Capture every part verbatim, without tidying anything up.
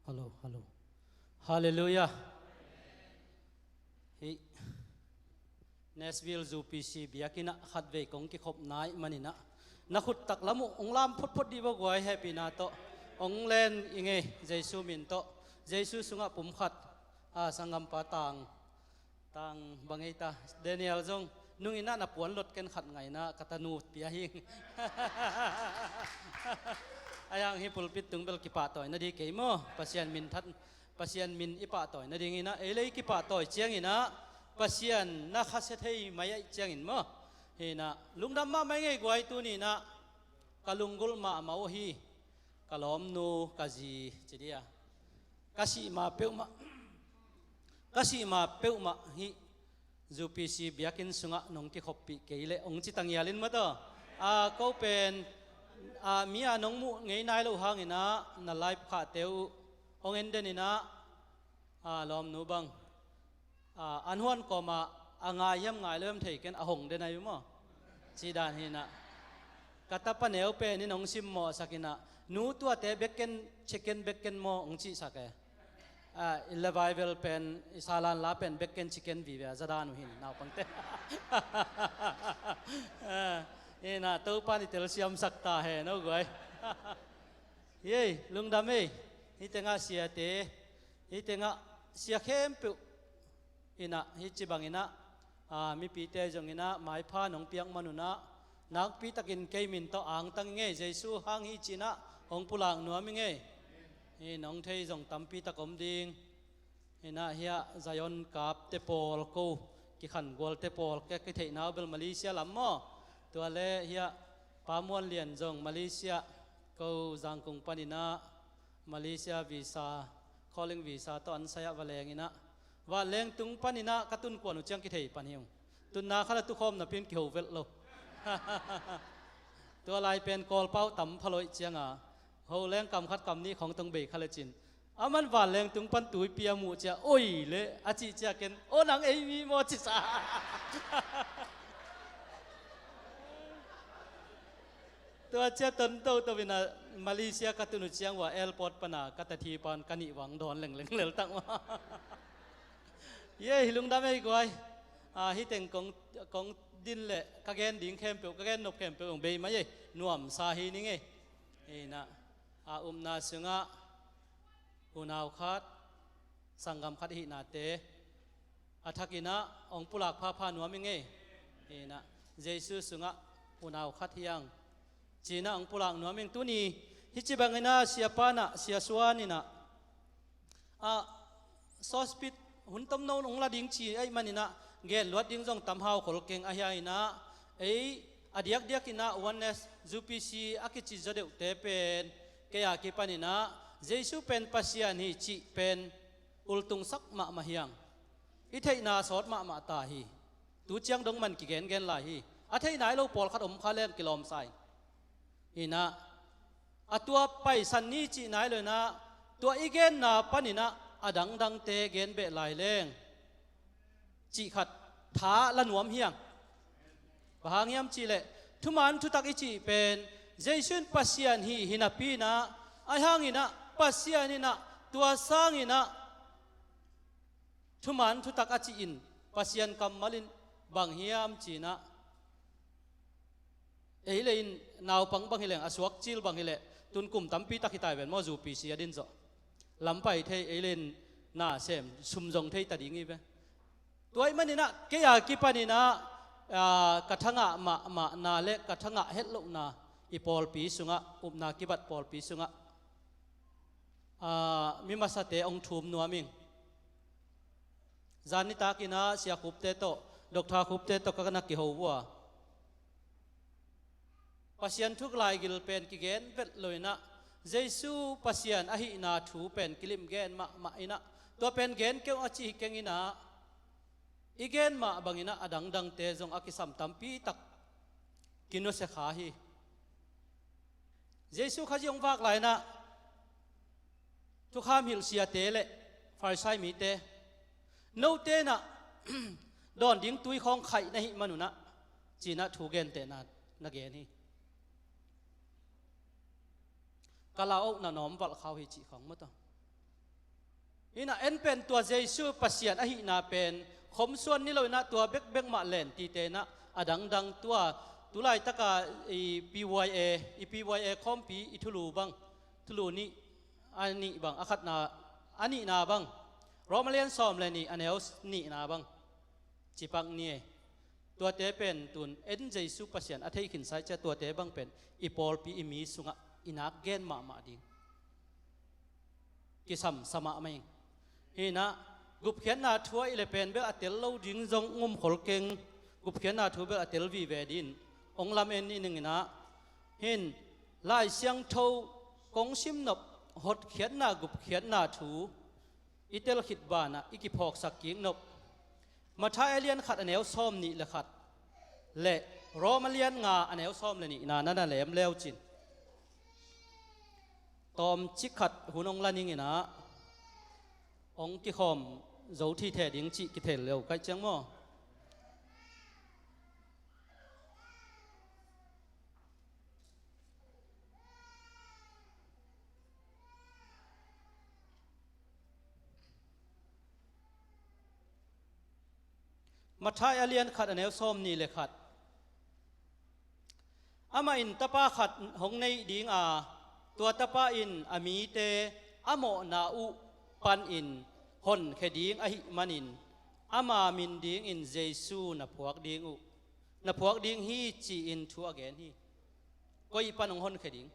Hallo, hallo. Halleluiah. Hih Nashville U P C biakinn ah khatvei kong kikhop nai manin ah, na khut taklam uh hong lam photphot dih vo guai, hehpihna tawh. Hong len i ngei, Jesu min tawh. Jesu sungah pumkhat, a, sanggampa Tang, Tang bang ei ta, Daniel zong nungin ah na puan lot ken khat ngaina ka tanu pia hing. Ahi hang hih pulpit tung bel kipahtawi nading kei maw, Pasian min that, Pasian min i pahtawi nadingin ah, ei le i kipahtawi ciangin ah, Pasian na khasia thei mai ahih ciangin maw. Hi-in ah, lungdam mahmah i ngei guai, tuni-in ah ka lunggulh mahmah uh hi, ka lawmnu, ka zi, ci dia. Ka sih ma peuhmah, ka sih ma peuhmah hih U P C biakinn sungah nong kikhoppih kei leh hong ci tangial in maw taw. A, ko pen, a, mi a nong muh ngei nai loh hangin ah na live khahte uh hong en den in ah, a, lawmnu bang, a, an huan kawmah a ngai hiam ngai lo hiam thei ken, a hong den ahi maw. Cih dan hi-in ah, ka tapa neu pen in hong simmawhsak in ah, nu, tuate bek ken, chicken bek ken maw, hong cihsak e. A, i revival pen, i salan la pen bek ken chicken vive a za dan uh hi-in, naupangte. A, hi-in ah, Topa'n i telsiamsak ta hen aw guai. Hi ei, lungdam ei. Hih tengah siate, hih tengah sia khempeuh in ah, hih ci bangin ah, a, mipite zongin ah maipha nong piak man un ah, nakpi takin kei min tawh angtang i ngei, Jesu hang hi ci-in ah hong pulak nuam i ngei. Hi-in ah, hong thei zong tampi tak om ding. Hi-in ah, hiah Zion kapte pawl, ko kikhangualte pawl, ka kitheihna uh bel Malaysia lam maw. Tua le hiah Pa Muan Lian zong Malaysia, ko Zangkung panin ah Malaysia visa, calling visa tawh an sai ah va leng in ah, vanleng tung panin ah ka tun kuan uh ciang kithei pan hi ung. Tunna khat a tukhawm napi-in kiho velh lo. Tua lai pen Kawlpau tam pha lo ahih ciangin, ho leng kam khat kam nih khawng tong bei kha lecin, aman vanleng tung pan tuipi a muh ciang, "Oi le," a cih ciang ken, "Aw, nang ei mi maw?" ci sa. Tua ciang ton toto in ah Malaysia ka tun uh ciang, ua airport pan ah ka tathi pan ka nih vang dawn lengleng lel tak mah. Hi ei, lungdam ei guai. A, hih teng kong, kong din leh ka gen ding khempeuh, ka gen nop khempeuh hong bei mai ei. Nuamsa hi ning ei. Hi-in ah, a, upna sungah unau khat, sanggam khat i hihnate, a thakin ah hong pulak phapha nuam i ngei. Hi-in ah, Jesu sungah unau khat hi hang, ci-in ah hong pulak nuam ing. Tuni hih ci bangin ah siapa in ah, Sia Suan in ah, a, sawspit hun tomno hong la ding ci ahih manin ah, gen luat ding zong tam hau khol keng. Ahi hangin ah, ei, a diakdiakin ah Oneness U P C a kici zaw deuhte pen, kei a kipanin ah Jesu pen Pasian hi cih pen ultungsak mahmah hi hang. I theihna sawt mahmah ta hi. Tu ciang dong man kigengen lai hi. A thei nai lo pawlkhat om kha leng kilawm sa ing. Hi-in ah, a tua paisan ni cih nai lo-in ah, tua i genna panin ah a dangdangte gen beh lai leng, cih khat tha la nuam hi hang. Bang hang hiam cih leh, thuman thutak i cih pen, Jesu in Pasian hi, hi napi-in ah, ahi hangin ah, Pasian in ah, tua sangin ah, thuman thutak a cih in Pasian kammal in bang hiam ci-in ah, ei le in naupang bang hi leng, a suak cil bang hi leh, tun kum tampi tak hi ta hi ven maw, U P C a din zawh. Lam pai thei, ei le in na sem, sum zong thei ta ding hi ve. Tua ahih manin ah, kei a kipanin ah, a, ka thangah mahmahna le ka thangah hetlohna, i pawlpi sungah, upna kibat pawlpi sungah, a, mi masate hong thum nuam ing. Zan nitakin ah Sia Khupte tawh, Doctor Khupte tawh ka na kiho uh a, Pasian thu laigil pen kigen vet lo-in ah, Jesu Pasian ahihna thu pen kilim gen mahmah in ah, tua pen gen kei un a ci hi keng in ah, i gen mah bangin ah a dangdangte zong a kisam tampi tak kinusia kha hi. Jesu Khazih hong vak lai-in ah, thukham hilh siate le Farisai mite, note in ah dawn ding tui khawng khaih na hih man un ah, ci-in ah thu gentehna na gen hi. Ka lau-ohna na om valh kha uh hi cih khawng maw taw. Inah en pen tua Jesu Pasian ahihna pen khomsuan ni lo inah tua bekbek mah len tite inah a dangdang tua tulaitaka i P Y A, i P Y A khawmpi i thulu bang, thulu nih a nih bang, a khatna, a nihna bang, Rom a lian sawm le nih a neu nihna bang cipak ni e. Tuate pen tun en Jesu Pasian a thei khinsa i cia tuate bang pen i pawlpi i mi sungah i nak gen mahmah ding kisam sa mahmah ing. Hinah gupkhiatna thu ah i le pen bel a tel lo ding zong ngumkhol keng. Gupkhiatna thu bel a tel vive din ong lam en i ning inah hin Lai Siangtho kong simnop hotkhiatna gupkhiatna thu i tel khit banah i kiphawksak kik nop. Matthai a lian khat a neu sawm nih le khat le Rom a lian nga a neu sawm le nihna na na lem leu cin tawmcik khat hun ong la ning inah ong kikhawm zo thithe ding cih kithel lo kaih ciang maw? Matthai a lian khat a neu sawm nih le khat. Amah in tapa khat hong neih ding a, tua tapa in a mite a mawhna uh panin honkhia ding ahih manin ama min dingin Jesu na phuak ding uh, na phuak ding hi ci-in thu a gen hi. Koi pan hong honkhia ding?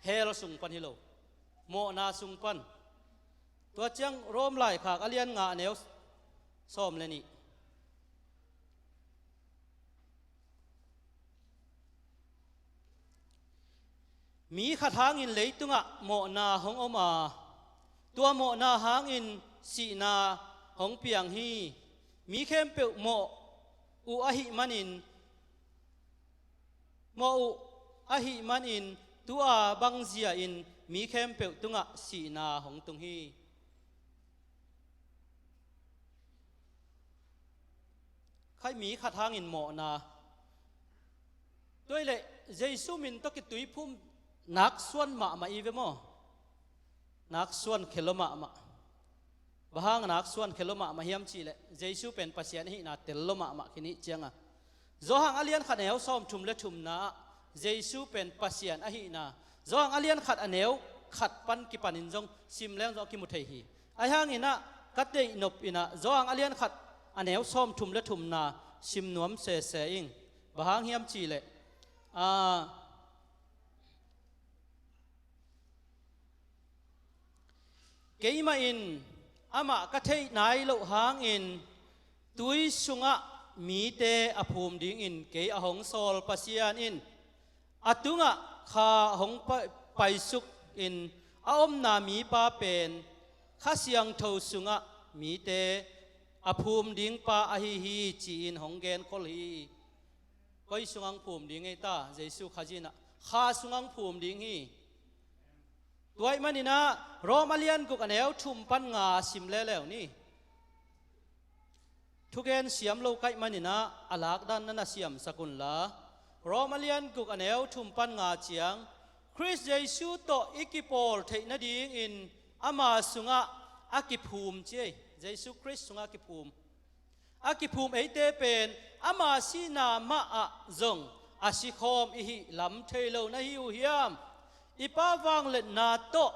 Hell sung pan hi lo, mawhna sung pan. Tua ciang Rom laikhak a lian nga a neu sawm le nih. Mi khat hangin leitungah mawhna hong om a, tua mawhna hangin sihna hong piang hi. Mi khempeuh mawh uh ahih manin, mawh uh ahih manin tua bangzia in mi khempeuh tungah sihna hong tung hi. Khai mi khat hangin mawhna. Tua i leh Jesu min tawh kituiphum nak suan mahmah i ve maw? Nak suan khelo mahmah. Bang hang nak suan khelo mahmah hiam cihleh Jesu pen Pasian ahihna tel lo mahmah khin i hih cianga Johan a lian khat a neu sawm thum le thumna ah Jesu pen Pasian ahihna Johan a lian khat a neu khat pan kipanin zong sim leng zong a kimu thei hi. Ahi hanginah ka teih nop inah Johan a lian khat a neu sawm thum le thumna sim nuam sese ing. Bang hang hiam cihleh, aa, keimah in amah ka theih nai loh hangin tui sungah mite a phum dingin kei a hong sawl Pasian in a tungah kha hong pa-, paisuk in a omna mipa pen Kha Siangtho sungah mite a phum dingpa ahi hi ci-in hong genkhol hi. Koi sungah hong phum ding ei ta? Jesu Khazih inah kha sungah hong phum ding hi. Tua ahih maninah Rom a lian guk a neu thum pan nga sim leleu ni. Thugen siam lo kaih maninah a lakdan na na siamsak unla, Rom a lian guk a neu thum pan nga ciang Khrist Jesu tawh i kipawl theih nadingin ama sungah a kiphum ci ei. Jesu Khrist sungah a kiphum. A kiphum eite pen ama sihna mah ah zong a sikhawm i hih lam thei lo na hi uh hiam? I Pa vangliatna tawh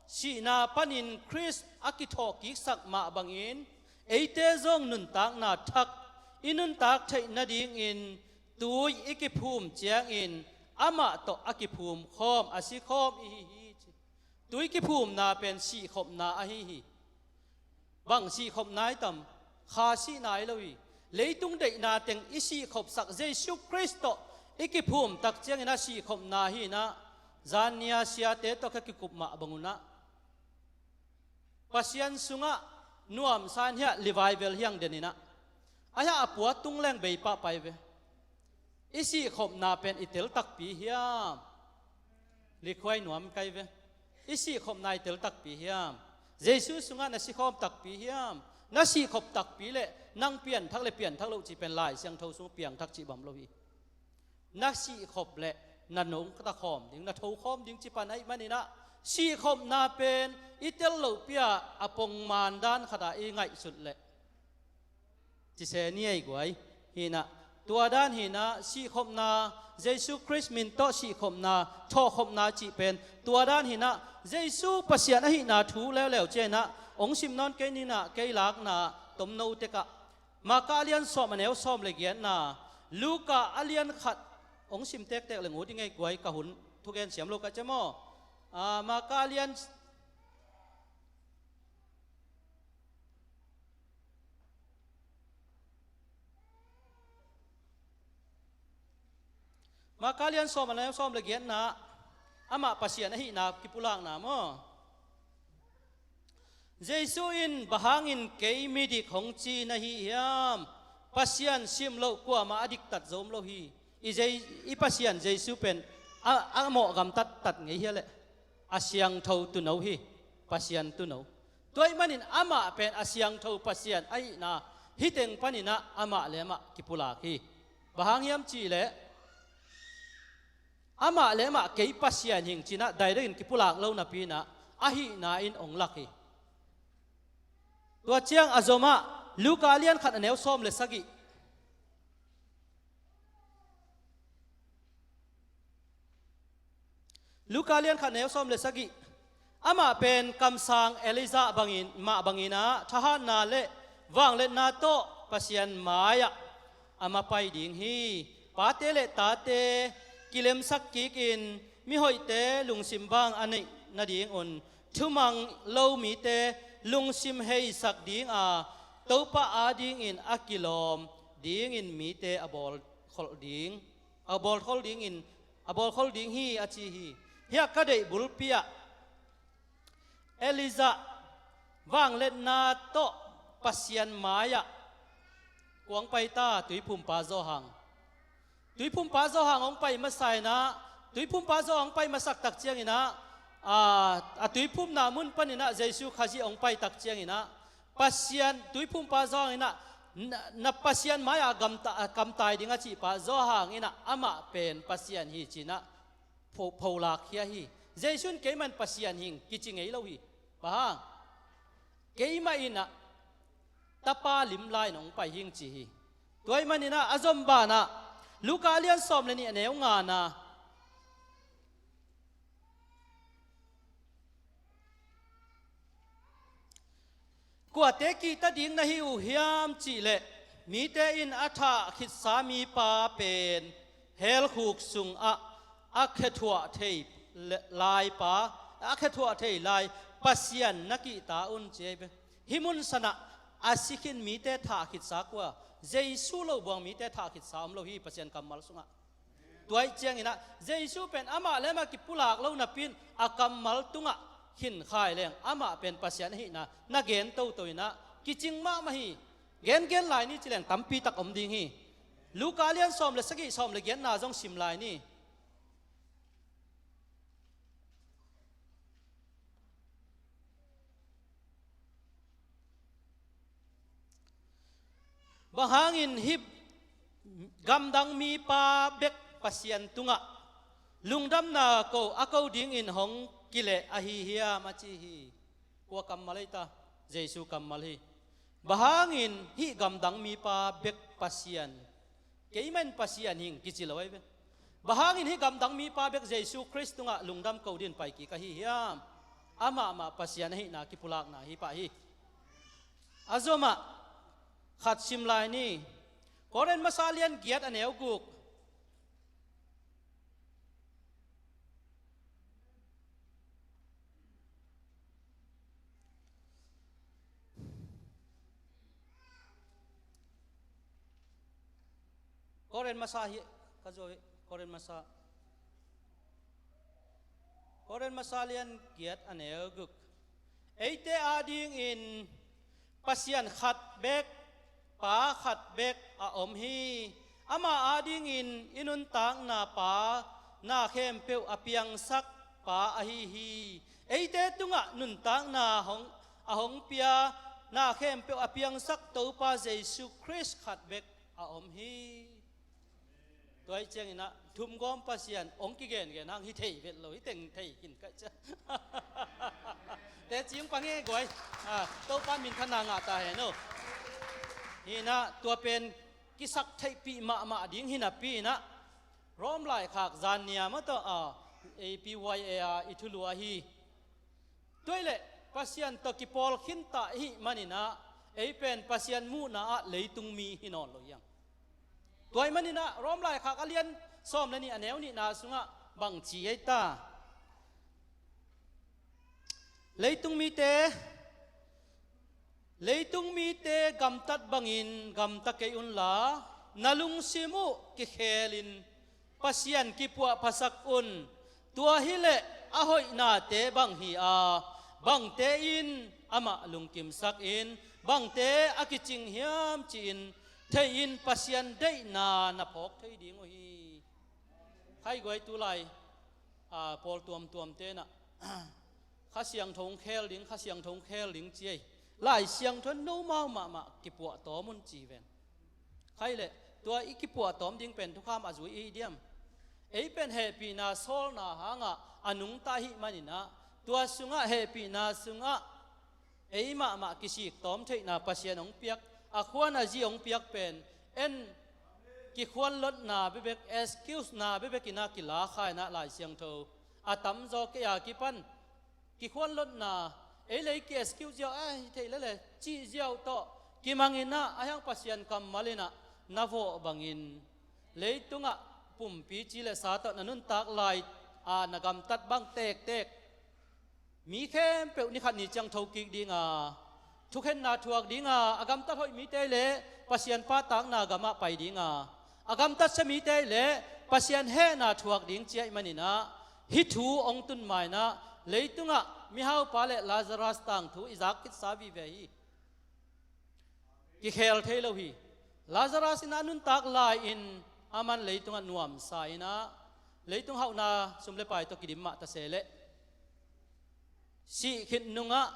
sihna panin Khrist a kithawhkiksak mah bangin eite zong nuntakna thak i nuntak theih nadingin tui i kiphum ciangin amah tawh a kiphum khawm, a sikhawm i hi hi ci. Tui kiphumna pen sihkhopna ahi hi. Bang sihkhopna i tam? Kha sihna i lo hi. Leitung deihna teng i sihkhopsak Jesu Khrist tawh i kiphum tak ciangin a sihkhopna hi inah, zan nia siate tawh ka kikup mah bang unah Pasian sungah nuamsa in hiah revival hiang den inah, a hiah a pua tung leng bei pahpai ve. I sihkhopna pen i tel takpi hiam? Likhuai nuam kai ve. I sihkhopna i tel takpi hiam? Jesu sungah na sikhawm takpi hiam? Na sihkhop takpi leh nang pianthak le pianthak loh cih pen Lai Siangtho sung piangthak cih bang lo hi. Na sihkhop leh na nungta khawm ding, na tho khawm ding cih pan ahih maninah sihkhopna pen i tel lohpi-a a pongman dan khatah i ngaihsut leh, ci se ni ei guai. Hinah, tua dan hinah, sihkhopna, Jesu Khrist min tawh sihkhopna, thawhkhopna cih pen tua dan hinah, Jesu Pasian ahihna thu leuleu ciah hinah, hong sim nawn kei ninah, kei lakna tomno tekah Marka a lian sawm a neu sawm le giatna, Luka a lian khat hong sim tektek leng ut i ngei guai, ka hun thugen siam lo ka cem aw. Ah, Marka a lian Marka lian sawm a neu sawm le giatna, amah Pasian ahihna kipulakna maw? Jesu in, "Bang hangin kei midik hong ci na hi hiam? Pasian sim loh kuamah a diktat zo om lo hi." I, Jei-, i Pasian Jesu pen a, a mawh gamtat tat ngei hi a leh, a siangtho tuuno hi, Pasian tuuno. Tua ahih manin amah pen a siangtho Pasian ahihna hih teng paninah amah le amah kipulak hi. Bang hang hiam cihleh, amah le amah kei Pasian hing cinah direct in kipulak lo napi inah ahihna in hong lak hi. Tua ciang a zomah Luka lian khat a neu sawm le sagih. Luka lian khat neu sawm le sagih. Amah pen kamsang Elijah bangin, mah banginah thahatna le vangliatna tawh Pasian mai-ah a mapai ding hi. Pate le tate kilemsak kikin, mihoihte lungsim bang a neih nadingun thumang lo mite lungsim heisak dinga, Topa adingin a kilawm dingin mite a bawlkholh ding, a bawlkholh dingin, a bawlkholh ding hi, a ci hi. Hiah ka deih bulpi-ah Elijah vangliatna tawh Pasian mai-ah kua hong pai ta? Tuiphumpa Johan. Tuiphumpa Johan hong pai masa inah, Tuiphumpa Johan hong pai masak tak cianginah, a, a tuiphumna mun paninah Jesu Khazih hong pai tak cianginah, Pasian, Tuiphumpa Johan inah, na, na Pasian mai-ah gamta-, a kamtai ding a cihpa Johan inah amah pen Pasian hi cinah pho-, pholak khia hi. Jesu in, "Keiman Pasian hing," kici ngei lo hi. Bang hang? "Keimah inah Tapa lim lai-in hong pai hing," ci hi. Tua ahih maninah a zom banah Luka lian sawm le nih a neu ngana, "Kuate kihta ding na hi uh hiam cihleh, mite in a thah khitsa mipa pen helkhuk sungah a khethuah thei le-, laipa, a khethuah thei lai Pasian na kihta un," ci hi ve. Hih mun sanah a si khin mite thah khitsa kua? Jesu lo buang mite thah khitsa om lo hi Pasian kammal sungah. Tua ahih cianginah Jesu pen amah le amah kipulak lo napi-in a kammal tungah khin khai leng amah pen Pasian ahihna na gen toto inah kicing mahmah hi. Gengen lai ni ci leng tampi tak om ding hi. Luka lian sawm le sagih, sawm le giatna zong sim lai ni. Bang hangin hih gamdang mipa bek Pasian tungah lungdamna ko a ko dingin hong kileh ahi hiam, a ci hi. Kua kammal ei ta? Jesu kammal hi. Bang hangin hih gamdang mipa bek Pasian, "Keimah in Pasian hing," kici lo ahi ve. Bang hangin hih gamdang mipa bek Jesu Khrist tungah lungdam ko dingin pai kik ahi hiam? Amah mah Pasian ahihna kipulakna hi pah hi. A zomah khat sim lai ni. Korin masa lian giat a neu guk. Korin masa hi, ka zuau hi, Korin masa. Korin masa lian giat a neu guk. Eite adingin Pasian khat bek, Pa khat bek a om hi. Ama adingin i nuntakna Pa na khempeuh a piangsak Pa ahi hi. Eite tungah nuntakna hong, a hong pia, na khempeuh a piangsak Topa Jesu Khrist khat bek a om hi. Tua hi cianginah thumgawm Pasian hong kigengen hang hi thei vet lo, hi teng thei khin ka cia. Cing pang e guai. Ah, Topa minthanna ngah ta hen aw. Hi inah tua pen kisak theihpih mahmah ding hi napi inah Rom laikhak zan nia mah tawh, ah, A P Y A a i thulu ahi. Tua hileh Pasian tawh kipawl khinta i hih man inah ei pen Pasian muhna ah leitung mi hi nawn lo hiang. Tua ahih man inah Rom laikhak a lian sawm le nih a neu nihna sungah bang ci ei ta? Leitung mite, leitung mite gamtat bangin gamta kei unla, na lungsim uh kikhelin Pasian kipuahphasak un. Tua hileh a hoihnate bang hi a, bangte in amah lungkimsakin, bangte a kicing hiam ci-in theihin Pasian deihna na phawk thei ding uh hi. Khai guai, tulai, a, pawl tuamtuam tenah Kha Siangtho hong khel ding, Kha Siangtho hong khel ding ci ei. Lai Siangtho in nomau mahmah kipuahtawm un ci ven. Khai leh tua i kipuahtawm ding pen thukham a zui i hi diam? Ei pen hehpihna sawlna hangah a nungta ahih man inah tua sungah, hehpihna sungah ei mahmah kisik tawm theihna Pasian hong piak, a khuan a zi hong piak pen en kikhuan lotna bekbek, excuse na bekbek inah kila kha inah Lai Siangtho a tamzaw kei a kipan kikhuan lotna, ei lei ki-excuse ziau, a hi thei lele cih ziau tawh kimang inah a hiang Pasian kammal inah na vawh bangin leitungah pumpi ci le sa tawh na nuntak lai a na gamtat bang tektek mi khempeuh ni khat ni ciang thokik dinga, thukhenna thuak dinga, a gamtat hoih mite leh Pasian pahtakna gamah pai dinga, a gamtat sia mite leh Pasian hehna thuak ding ci ahih man inah hih thu hong tun ma inah leitungah mihaupa le Lazarus tangthu i zak khitsa vive hi. Kikhel thei lo hi. Lazarus inah a nuntak lai-in aman leitungah nuamsa inah leitung hauhna sum le pai tawh kidim mah ta se leh sih khit nungah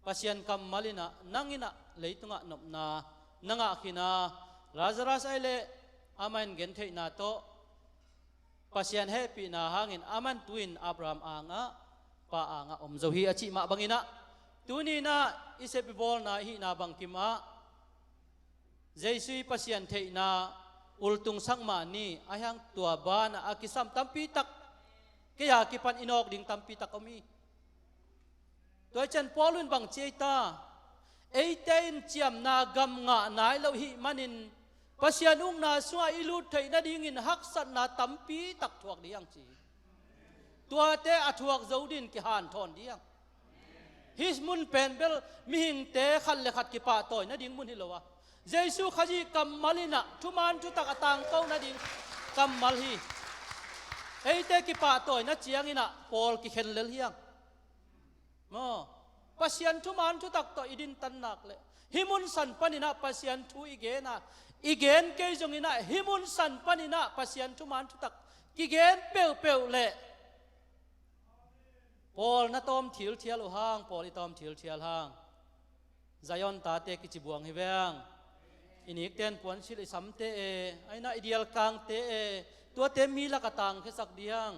Pasian kammal inah nang inah leitungah nopna na ngah khin a, Lazarus ahih leh amah in gentheihna tawh Pasian hehpihna hangin aman tu-in Abraham angah, pa angah om zo hi a cih mah bang inah tuni inah i sep i bawlna i hihna bangkim ah Jesu i Pasian theihna ultung sak mah ni a hiang, tua banah a kisam tampi tak, kei a kipan i nawk ding tampi tak om hi. Tua hi ciang Paul in bang ci ei ta? Eite in ciamna gam ngah nai lo hih manin Pasian ukna sungah i lut theih nadingin haksatna tampi tak thuak ding ci hi. Tuate a thuak zo din kihanthawn ding. Hih mun pen bel mihingte khat le khat kipahtawi nading mun hi lo a, Jesu Khazih kammal inah thuman thutak a tangko nading kammal hi. Eite kipahtawi na ciang inah Paul kikhen lel hiang. Maw, Pasian thuman thutak tawh i dintan nak leh hih mun san pan inah Pasian thu i gen a, i gen kei zong inah hih mun san pan inah Pasian thuman thutak kigen peuhpeuh leh Paul na tawm thilthial uh hang, Paul i tawm thilthial hang. Zion tate kici buang hi veng. I nikten puansilh i samte e, a inah i dialkangte e, tuate mi lak a tangkhiasak ding.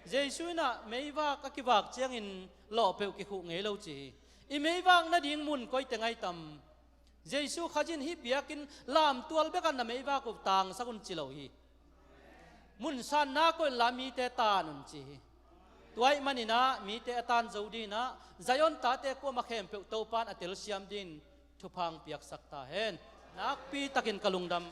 Jesu inah meivak a kivak ciangin lawh peuh kikhuh ngei lo ci hi. I meivak nading mun koite ngai tam? Jesu Khazih in hih biakinn lamtual bekah na meivak uh tangsak un ci lo hi. Mun sanna koih unla mite tan un ci hi. Tua ahih man inah mite a tan zo dinah Zion tate kuamah khempeuh Topa in a telsiam din thupha hong piaksak ta hen. Nakpi takin ka lungdam.